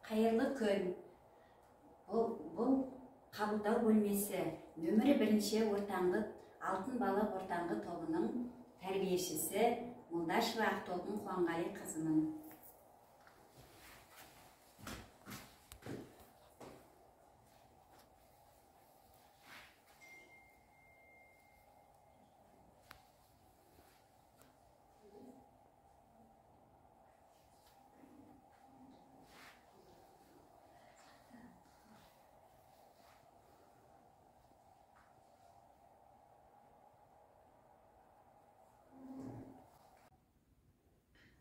Қайырлы күн. Бұл қабылдау бөлмесі нөмірі бірінші ортаңғы Алтын балық ортаңғы тобының тәрбиешісі Молдашева Ақтолқын Қуанғали қызымын.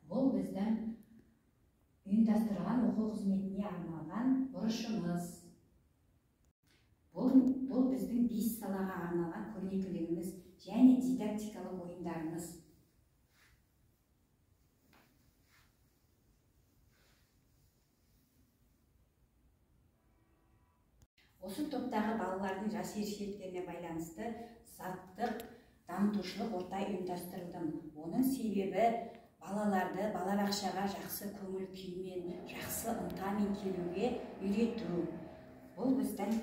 Бұл біздің ұйымдастырған оқу қызметіне арналған бұрышымыз. Бұл біздің 5 салаға арналған көрнекілігіміз және дидактикалық ойындарымыз. Осы топтағы балалардың жас ерекшеліктеріне байланысты заттық дамытушылық орта ұйымдастырылдым. Оның себебі балаларды балабақшаға жақсы көңіл күймен, жақсы ынтамен келуге үйрету. Бұл біздің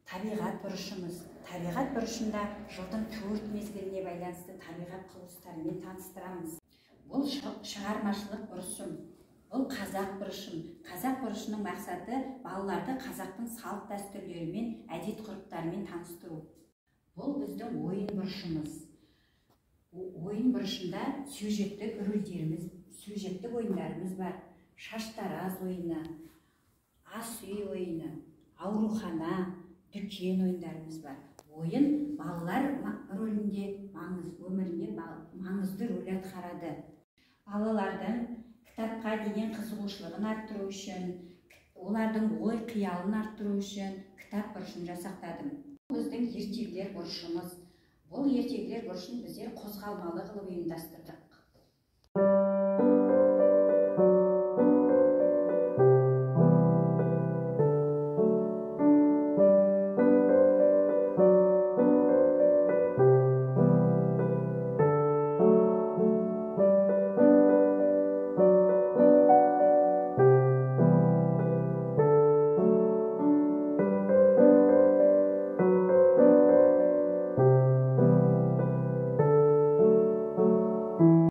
табиғат бұрышымыз. Табиғат бұрышында жылдың 4 мезгіліне байланысты табиғат құбылыстарымен таныстырамыз. Бұл шығармашылық бұрышым. Бұл қазақ бұрышым. Қазақ бұрышының мақсаты балаларды қазақтың салт дәстүрлерімен, әдет ғұрыптарымен таныстыру. Бұл біздің ойын бұрышымыз. Ойын бұрышында сюжеттік рөлдеріміз, сюжеттік ойындарымыз бар. Шаштараз ойыны, ас үй ойыны, аурухана, дүкен ойындарымыз бар. Ойын балалар рөлінде, өмірінде маңызды рөл атқарады. Балалардың кітапқа деген қызығушылығын арттыру үшін, олардың ой қиялын арттыру үшін кітап бұрышын жасақтадым. Біздің ертегілер бұрышымыз. Бұл ертегілер бұрышын біздер қозғалмалы қылып ұйымдастырдық.